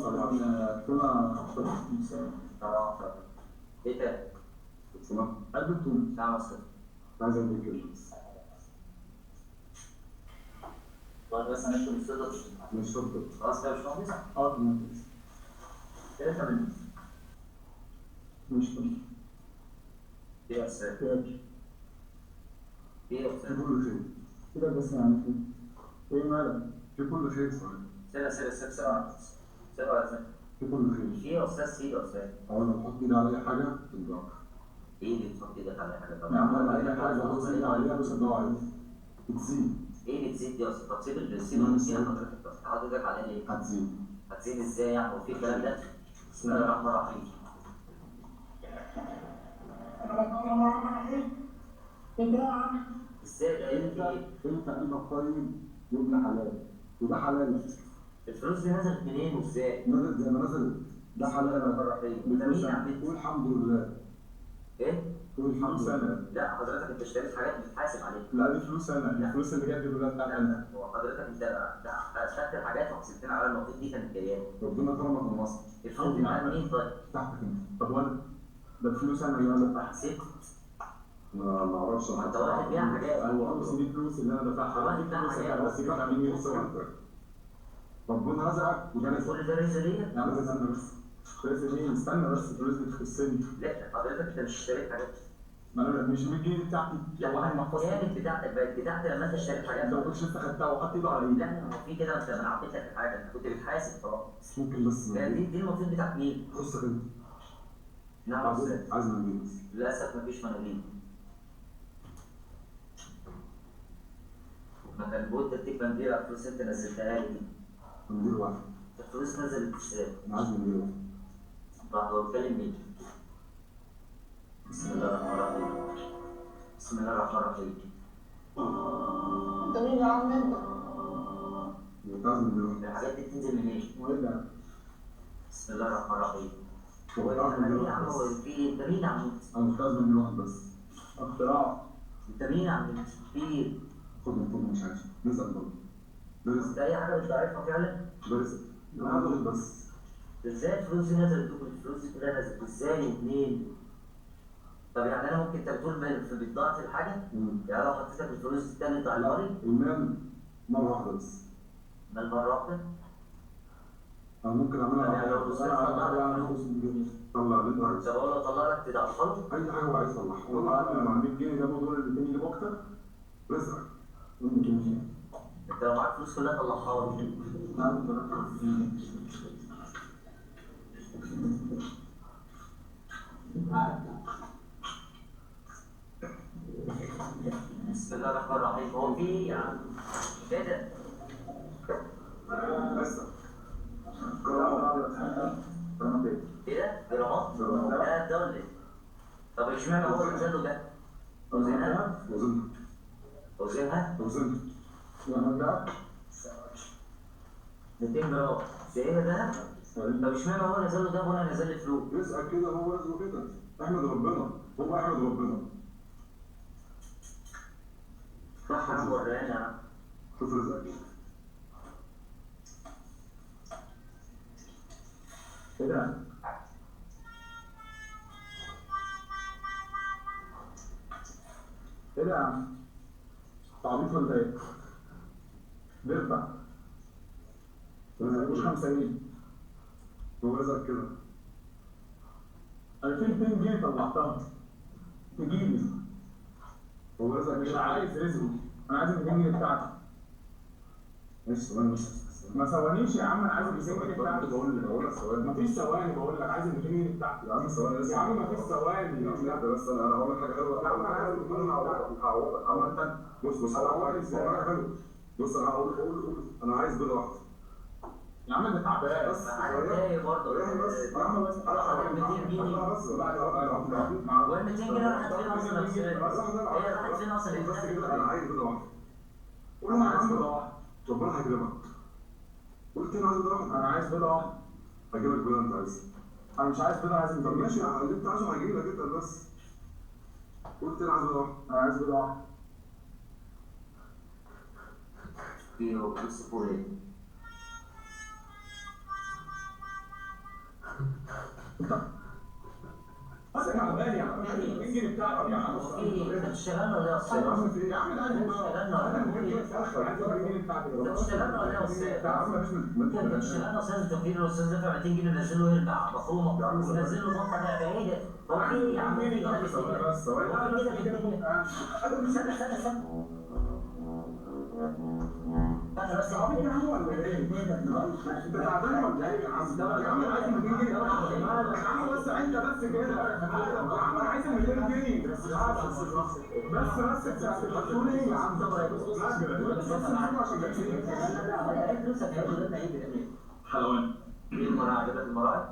طبعا. ايه ده؟ سمعت. قلب التونة. نعم يا استاذ. عايز اديك كده بس. والله بس انا الاستاذ. مش شرط. خلاص كده يا باشمهندس؟ اه تمام. كده تمام. مش تمام. ايه يا استاذ؟ كده. ايه يا في استاذ؟ كل خير. كده بس يا عم. ايه مالك؟ في كل خير صحيح. سيبها سيبها سيبها سيبها سيبها يا استاذ. في كل خير. في ايه يا استاذ؟ سيب يا استاذ. هو انا بحط ايدي على اي حاجة بتتضاعف. ايه اللي بتحط ايدك على حاجة؟ طب يا عم على انا اي حاجة بحط فلوس ايدي ليه طيب؟ عليها بتتضاعف، بتزيد. ايه اللي تزيد دي يا استاذ؟ طب سيب سيب ما انا المشكلة سعيد. حضرتك. طب حاطط ايدك عليها ليه؟ هتزيد. هتزيد ازاي يعني؟ هو في الكلام ده؟ بسم الله الرحمن الرحيم. ازاي ده؟ ايه انت في ايه؟ انت قلبك طيب وابن حلال، وده حلالك. الفلوس دي نزلت منين وازاي؟ نزلت زي ما نزلت، ده بسم الله حلالك. الرحمن الرحيم. انت مين يا عم انت؟ قول الحمد لله. ايه؟ قول الحمد فلوس لله. انا. لا حضرتك انت اشتريت حاجات بتتحاسب عليها. لا دي فلوس انا، لا. الفلوس اللي جت دي كلها بتاعت لا انا. لا، هو حضرتك انت خدت الحاجات وحسبتنا على المفروض دي كانت جاية لي. ربنا كرمك ومصر. الفلوس دي يا بتاعت عم. مين طيب؟ بتاعتك انت. طب وانا ده فلوس انا اللي انا دفعها. سبت. انا ما اعرفش. ما انت واخد بيها حاجات. الفلوس دي فلوس اللي انا دفعها، واخد دي بيها فلوسك حاجات. انا بس بتاعتك 2 جنيه فلوسك بتوعك. انت. ربنا رزقك وده يعني رزقك. كل ده رزق ليا؟ يا عم استنى بس، رزق مين؟ استنى بس، الفلوس دي تخصني. لا حضرتك انت مش اشتريت حاجات. ما انا مش 100 جنيه دي بتاعتي. لا طلعها من محفظتي. كانت بتاعتك، بقت بتاعتي لما انت اشتريت حاجات. انت ما كنتش لسه خدتها وحط ايده على ايدي. لا ما هو في كده، انت انا عطيت لك الحاجة، انت كنت بتحاسب خلاص. بس ممكن بس ده منديل. دي المفروض بتاعت مين؟ تخصك انت. نعم يا استاذ. عايز منديل بس. للاسف مفيش مناديل. ما كان بود اديك منديل على الفلوس انت نزلتها لي دي. منديل واحد. الفلوس نزلت ازاي؟ انا عايز منديل واحد. طب هو بيتكلم مين؟ بسم الله الرحمن الرحيم. بسم الله الرحمن الرحيم. انت مين يا عم انت؟ كنت عايز منديل واحد. الحاجات دي بتنزل منين؟ وايه ده؟ بسم الله الرحمن الرحيم. هو كنت عايز منديل ايه يا واحد عم؟ بس. هو في ايه؟ انت مين يا عم انت؟ انا كنت عايز منديل واحد بس. اختراع. انت مين يا عم انت؟ في ايه؟ خدهم خدهم، مش عايز. رزقك برضه. ده انت رزق. اي حاجة بتضعفها فعلا؟ ده رزق. انا عايز واحد بس. ازاي الفلوس دي نزلت؟ الفلوس دي كلها نزلت ازاي ومنين؟ طب يعني انا ممكن انت بتقول بتضاعف الحاجة؟ يعني لو حطيت لك الفلوس دي تاني تضاعفها لي؟ المال مرة واحدة بس. مال مرة واحدة؟ انا ممكن اعملها طب على يعني لو حاجة. الاستاذ انا طلع انا لك انا فلوس. فلوس 100 جنيه. طلع اللي انت عايزه. طب هو لو طلع لك تضاعفها له؟ اي حاجة هو عايز يطلعها. طلع كل اللي معاك. 100 جنيه جابوا دول الاثنين يجيبوا اكتر؟ رزقك. 100 جنيه. انت لو معاك فلوس كلها طلعها لي. بسم الله الرحمن الرحيم. هو في ايه يا عم؟ ايه ده؟ رزقك. جرامات. ايه ده؟ جرامات؟ جرامات. ده ولا ايه؟ طب اشمعنى هو نزل له ده؟ وزنها؟ وزنها. وزنها؟ وزنها. ده 200 جرام. شايفها ده؟ طب اشمعنى هو نزل له ده وانا نزل لي فلوس؟ رزقك كده، هو رزقه كده. احمد ربنا، هو احمد ربنا. صح يا عم ورينا يا عم. شوف رزقك. ايه ده؟ ايه ده يا عم؟ انت عبيط ولا ايه؟ بيرفع. ما يجيبوش 5 جنيه. هو رزقك كده. انا في 200 جنيه طلعتها تجيلي. هو رزقك مش كده. عايز رزقه، انا عايز ال 200 جنيه بتاعتي. ماشي ثواني بس. ما ثوانيش يا عم، انا عايز ال 200 جنيه بتاعتي. بقول لك ثواني. مفيش ثواني، بقول لك عايز ال 200 جنيه بتاعتي. يا عم ثواني بس. يا عم مفيش ثواني. يا عم اهدى بس، انا هقول لك حاجة حلوة. يا عم انا عايز ال 200 جنيه بتاعتي. هعوضك. اما انت بص هتعوضني ازاي؟ هقول لك حاجة حلوة. بص انا هقول قول قول انا عايز بيضة واحدة يا عم انت تعبان بس. حاجة تضايق برضه. ريحني بس. يا عم بس. انا راحت 200 جنيه. بس. هو ال 200 جنيه راحت فين اصلا يا استاذ؟ هي راحت فين اصلا؟ بس كده انا عايز بيضة واحدة. قول انا يا عايز عم بيضة واحدة. ربنا هيكرمك. قلت انا عايز بيضة واحدة. انا عايز بيضة واحدة. هجيب لك بيضة انت عايزها. انا مش عايز بيضة، انا عايز 200 طب جنيه. ماشي، اللي انت عايزه هجيب لك، اتقل بس. قلت انا عايز بيضة واحدة. انا عايز بيضة واحدة. في هو بيوصفوا ايه؟ بس تعبان يا عم، 200 جنيه بتاعتي يا عم. هو في ايه؟ انت بتشتغلنا ولا ايه يا يا استاذ؟ عم في ايه؟ يا عم ده انت بتشتغلنا ولا ايه؟ انت بتشتغلنا ولا ايه يا استاذ؟ يا عم مفيش. انت بتشتغلنا يا استاذ توفيق، الاستاذ دفع 200 جنيه ونزل له يرجع مخرومه يا عم ونزل له بطه لعبه. ايه ده؟ هو في ايه يا عم؟ في كده في الدنيا؟ بس ثواني. هو في كده في الدنيا؟ استنى استنى استنى انا بس. عبيط يا عم ولا ايه؟ انت تعبان ولا ايه يا عم؟ يا عم انا عايز 200 جنيه يا عم، بس انت بس كده يا عم، انا عايز 200 جنيه بس. بس انت بتقول ايه يا عم؟ بس عشان جايين. لا لا، ايه فلوسك يا ابني؟ ايه؟ حلوان. ايه المراعي؟ عجبك المراعي؟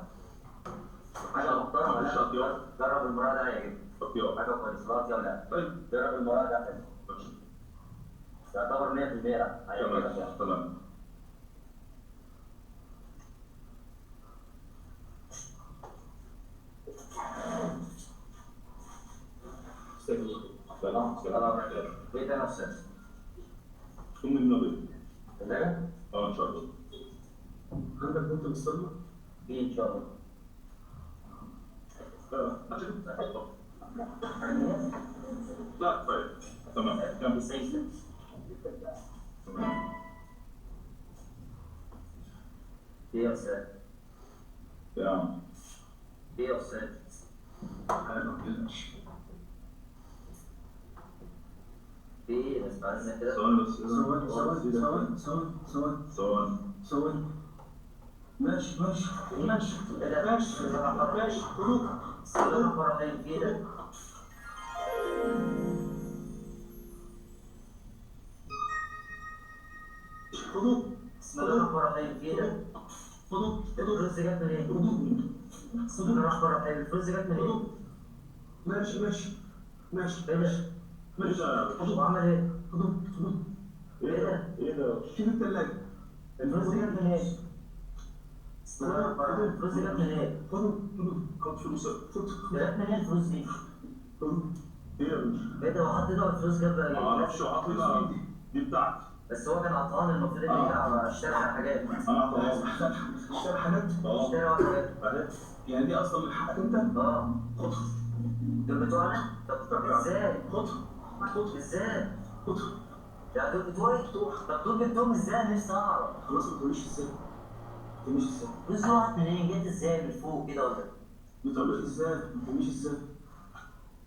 حاجة محترمه. مش لا اطياب. جرب المراعي ده هيعجبك. اطياب. حاجة كويسة. لا اطياب لا. طيب جرب المراعي ده حلو، ماشي. يعتبر 100% لا هيعجبك يعني. تمام تمام. سلام سلام. ايه ده يا استاذ؟ ام النبي. ثلاجه؟ اه ان شاء الله. عندك بنت بالصدمة؟ في ان شاء الله. لا طيب تمام. كم؟ 90. تمام. ايه يا استاذ؟ يا عم ايه يا استاذ؟ حاجة ما تقلقش. في ايه بس بعدين كده؟ ثواني بس. ثواني ثواني ثواني ثواني ثواني ثواني. ثواني. ماشي ماشي ماشي ماشي ماشي. خدوك. بسم الله الرحمن الرحيم. في ايه ده؟ خدوك. بسم الله الرحمن الرحيم. في ايه ده؟ خدوك خدوك. الفلوس جت منين؟ خدوك. بسم الله الرحمن الرحيم. الفلوس جت منين؟ خدوك. ماشي ماشي ماشي ايه ده؟ ماشي. هو عمل ايه؟ خدوك خدوك. ايه ده؟ ايه ده؟ شيل الثلاجة. الفلوس جت منين؟ بسم الله الرحمن الرحيم. الفلوس جت منين؟ خدوك خدوك. خد فلوسك. خد جت منين الفلوس دي؟ خدوك. ايه يا باشا؟ ايه ده؟ هو حط ايده على الفلوس جاب ما اعرفش، هو حاطط ايده دي بتاعتي. بس هو كان عطاان، المفروض ان يرجع اشترى حاجات. انا عطاها. اشتري حاجات. اه اشترى حاجات. اهي. يعني دي اصلا من حقك انت. اه خدها. دول بتوعنا؟ طب ازاي؟ خدها خدها. ازاي؟ خدها. يعني دول بتوعي؟ طب دول جبتهم ازاي؟ انا نفسي اعرف. خلاص ما تقوليش ازاي، ما تقوليش ازاي. الفلوس دي وقعت منين؟ جت ازاي من فوق كده ولا؟ ما تقوليش ازاي، ما تقوليش ازاي.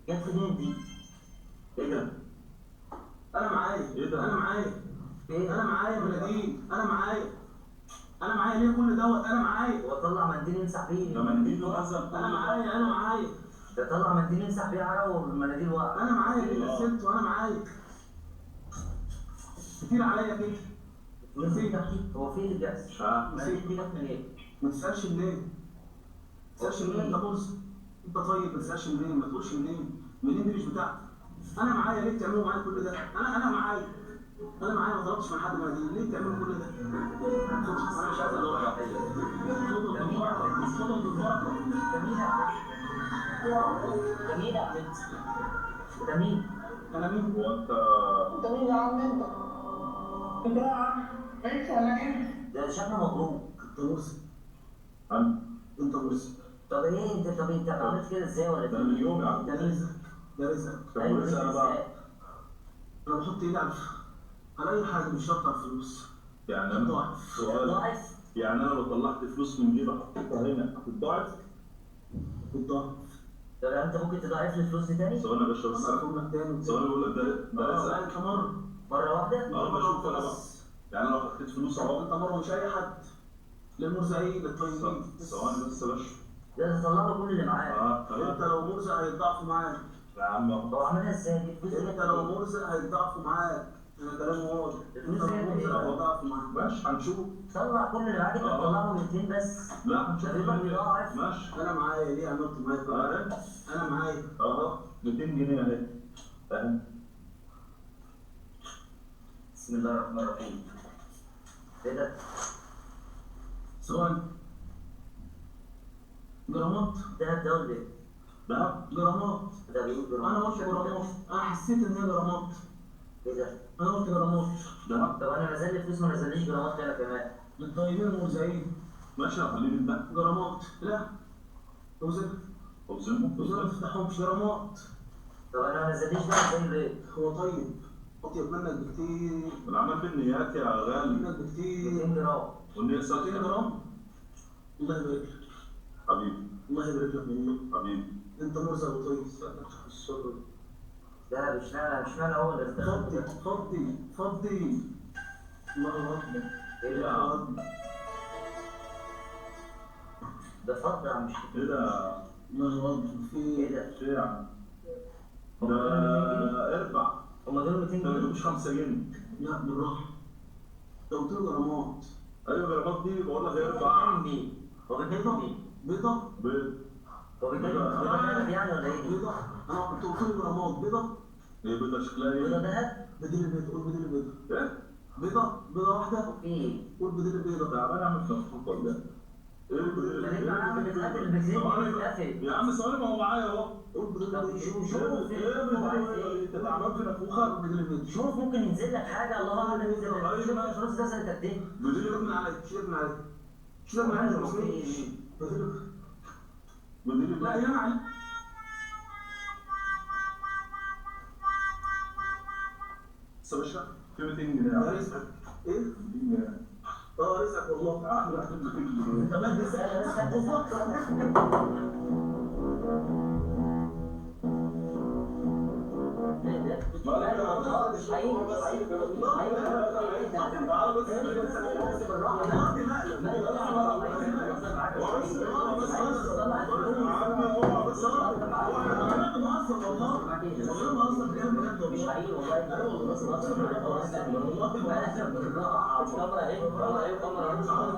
جت منين دي؟ ايه ده؟ انا معايا. ايه ده؟ انا معايا. ايه؟ انا معايا مناديل. انا معايا. انا معايا ليه كل دوت؟ انا معايا. هو طلع منديل يمسح بيه. ده منديل له انا معايا. انا معايا. ده طلع منديل يمسح بيه عرقه والمناديل وقع. انا معايا ليه نزلت وانا معايا؟ كتير عليا كده. الفلوس دي بتاعتي؟ هو في اللي بيحصل؟ مش عارف. المناديل دي جت منين؟ ما تسالش منين، ما تسالش منين. انت بص، انت طيب، ما تسالش منين، ما تقولش منين. منين دي مش بتاعتي. انا معايا. ليه بتعملوا معايا كل ده؟ انا معايا. انا معايا، ما طلبتش من حد مناديل. ليه بتعملوا كل ده؟ خد، انا مش عايز ادور. خدوا بالبركة، خدوا بالبركة. ده مين يا عم؟ ده مين يا عم؟ ده مين؟ انا مين؟ هو انت انت مين يا عم انت؟ انت يا عم انت ولا ايه؟ ده شكله مضروب. انت مرسي. انا انت مرسي. طب ايه انت؟ طب انت عملت كده ازاي ولا ده من يوم يا عم. ده رزقك، ده رزقك. طب ايوه ولسه انا بقى ازاي؟ انا بحط ايدي على اي حاجة، مش شرط على الفلوس. يعني انا ضاعف. سؤال، ضعف. يعني انا لو طلعت فلوس من جيبي حطيتها هنا هتتضاعف؟ بالضعف. طب يعني انت ممكن تضاعف لي الفلوس دي تاني؟ ثواني يا باشا بس. اصرفهم لك تاني. ثواني بقول لك ده رزق. انت مرة. مرة واحدة؟ اه بشوف انا بقى. يعني انا لو حطيت فلوس اهو. انت مرة، مش اي حد. للمرزقين للطيبين. ثواني بس يا باشا. ده تطلع له كل اللي معاه. اه انت لو مرزق هيتضاعفوا معاك. يا عم اهو. هو عملها ازاي دي؟ الفلوس دي انت لو مرزق هيتضاعفوا معاك. انا كلامي واضح. انت لو مرزق هيتضاعفوا معاك. ماشي هنشوف. طلع كل اللي معاك، انت طلع له 200 بس. لا هنشوف. ده بيبقى بيضاعف. ماشي. انا معايا. ليه عملت معايا كده؟ اهي. انا معايا. اهو 200 جنيه اهي. اهي. بسم الله الرحمن الرحيم. ايه ده؟ ثواني. جرامات. ده ولا ايه؟ ده جرامات. ده بيقول جرامات. انا قلت جرامات. انا حسيت ان هي جرامات. ايه ده؟ انا قلت جرامات. ده طب انا نزل لي فلوس ما نزليش جرامات انا كمان. للطيبين المرزقين. ماشي يا خليل ده جرامات. لا اوزنها. اوزنهم؟ اوزنها، ما تفتحهمش، جرامات. طب انا ما نزليش بقى زي ليه؟ هو طيب، اطيب منك بكتير. العمل بالنيات يا غالي. منك بكتير. 200 جرام. والنية صادقة. 200 جرام. الله يبارك لك. حبيبي. الله يبارك لك والله. حبيبي. انت مرزق وطيب. لا مش معنى، مش معنى هو اللي فضي فضي فضي. الله اكبر. ايه ده؟ ده فضة يا عم الشيخ. ايه ده؟ الله اكبر. في ايه ده؟ ايه يا عم؟ ده اربع. هما دول 200 ده ما جنيه؟ يجيبوش 5 جنيه. لا بالراحة. ده قلت له جرامات. ايوه جرامات دي بقول لك اربع. بيتكلم بيه. هو بيتكلم بيه. بيضة. بيض. هو بيتكلم بيضة ذهب يعني ولا ايه دي؟ بيضة. انا كنت قلت له جرامات بيضة. ايه بيضة شكلها ايه؟ بيضة ذهب؟ بديل البيضة، قول بديل البيضة. ايه؟ بيضة، بيضة واحدة. في ايه؟ قول بديل البيضة. تعبان اعمل في نفسك ولا ايه؟ ايه بديل ده انت عامل بتقفل البنزين بتقفل. يا عم ثواني، ما هو معايا اهو. قول بديل طب البيضة. شوف ايه بديل البيضة؟ انت تعبان في نفوخك؟ بديل البيضة. شوف ممكن ينزل لك حاجة، الله اعلم ينزل لك. شوف الفلوس نزلت قد ايه؟ بديل شيل من عليك، شيل من عليك، شيل من عليك. بديل. بديل. لا يا معلم. بس يا باشا في 200 جنيه. ده رزقك. ايه؟ 200 جنيه. اه رزقك والله. طب بس مش حقيقي، مش حقيقي، مش حقيقي. تعالى بس. مش حقيقي والله. والله.